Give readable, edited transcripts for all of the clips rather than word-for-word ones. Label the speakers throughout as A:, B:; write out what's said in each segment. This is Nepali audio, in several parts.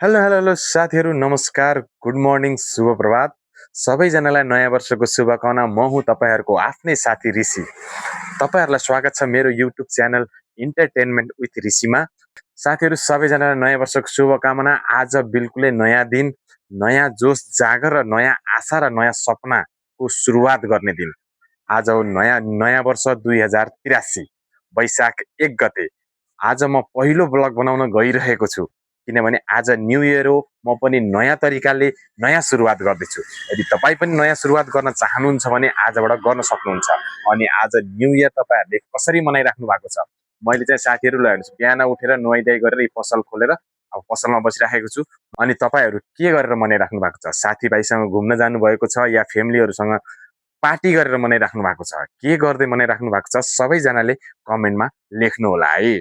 A: हेलो हेलो हेलो साथीहरू नमस्कार गुड मर्निङ शुभ प्रभात सबैजनालाई नयाँ वर्षको शुभकामना म हुँ तपाईँहरूको आफ्नै साथी ऋषि तपाईँहरूलाई स्वागत छ मेरो युट्युब च्यानल इन्टरटेनमेन्ट विथ ऋषिमा साथीहरू सबैजनालाई नयाँ वर्षको शुभकामना आज बिल्कुलै नयाँ दिन नयाँ जोस जागर र नयाँ आशा र नयाँ सपनाको सुरुवात गर्ने दिन आज हो नयाँ नयाँ वर्ष 2083 वैशाख 1 गते आज म पहिलो ब्लग बनाउन गइरहेको छु किनभने आज न्यू इयर हो म पनि नयाँ तरिकाले नयाँ सुरुवात गर्दैछु यदि तपाईँ पनि नयाँ सुरुवात गर्न चाहनुहुन्छ भने आजबाट गर्न सक्नुहुन्छ अनि आज न्यू इयर तपाईँहरूले कसरी मनाइराख्नु भएको छ मैले चाहिँ साथीहरूलाई हेर्छु बिहान उठेर नुहाइधुवाइ गरेर यी पसल खोलेर अब पसलमा बसिराखेको छु अनि तपाईँहरू के गरेर मनाइराख्नु भएको छ साथीभाइसँग घुम्न जानुभएको छ या फ्यामिलीहरूसँग पार्टी गरेर मनाइराख्नु भएको छ के गर्दै मनाइराख्नु भएको छ सबैजनाले कमेन्टमा लेख्नु होला है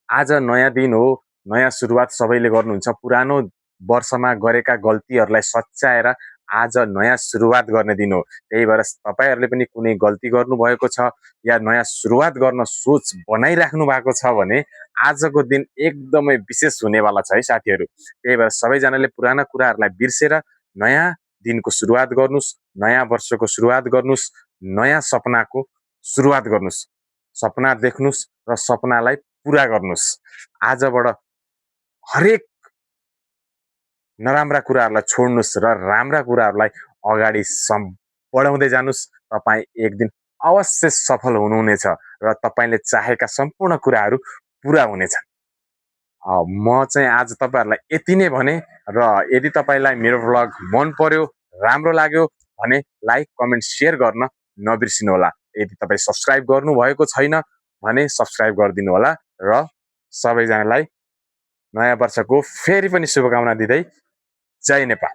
A: आज नयाँ दिन हो नयाँ सुरुवात सबैले गर्नुहुन्छ पुरानो वर्षमा गरेका गल्तीहरूलाई सच्याएर आज नयाँ सुरुवात गर्ने दिन हो त्यही भएर तपाईँहरूले पनि कुनै गल्ती गर्नुभएको छ या नयाँ सुरुवात गर्न सोच बनाइराख्नु भएको छ भने आजको दिन एकदमै विशेष हुनेवाला छ है साथीहरू त्यही भएर सबैजनाले पुराना कुराहरूलाई बिर्सेर नयाँ दिनको सुरुवात गर्नुहोस् नयाँ वर्षको सुरुवात गर्नुहोस् नयाँ सपनाको सुरुवात गर्नुहोस् सपना देख्नुहोस् र सपनालाई पुरा गर्नुहोस् आजबाट हरेक नराम्रा कुराहरूलाई छोड्नुहोस् र राम्रा कुराहरूलाई अगाडि बढाउँदै जानुहोस् तपाईँ एक दिन अवश्य सफल हुनुहुनेछ र तपाईँले चाहेका सम्पूर्ण कुराहरू पुरा हुनेछन् म चाहिँ आज तपाईँहरूलाई यति नै भने र यदि तपाईँलाई मेरो भ्लग मन पर्यो राम्रो लाग्यो भने लाइक कमेन्ट सेयर गर्न नबिर्सिनु होला यदि तपाईँ सब्सक्राइब गर्नुभएको छैन भने सब्सक्राइब गरिदिनु होला र सबैजनालाई नयाँ वर्षको फेरि पनि शुभकामना दिँदै जय नेपाल।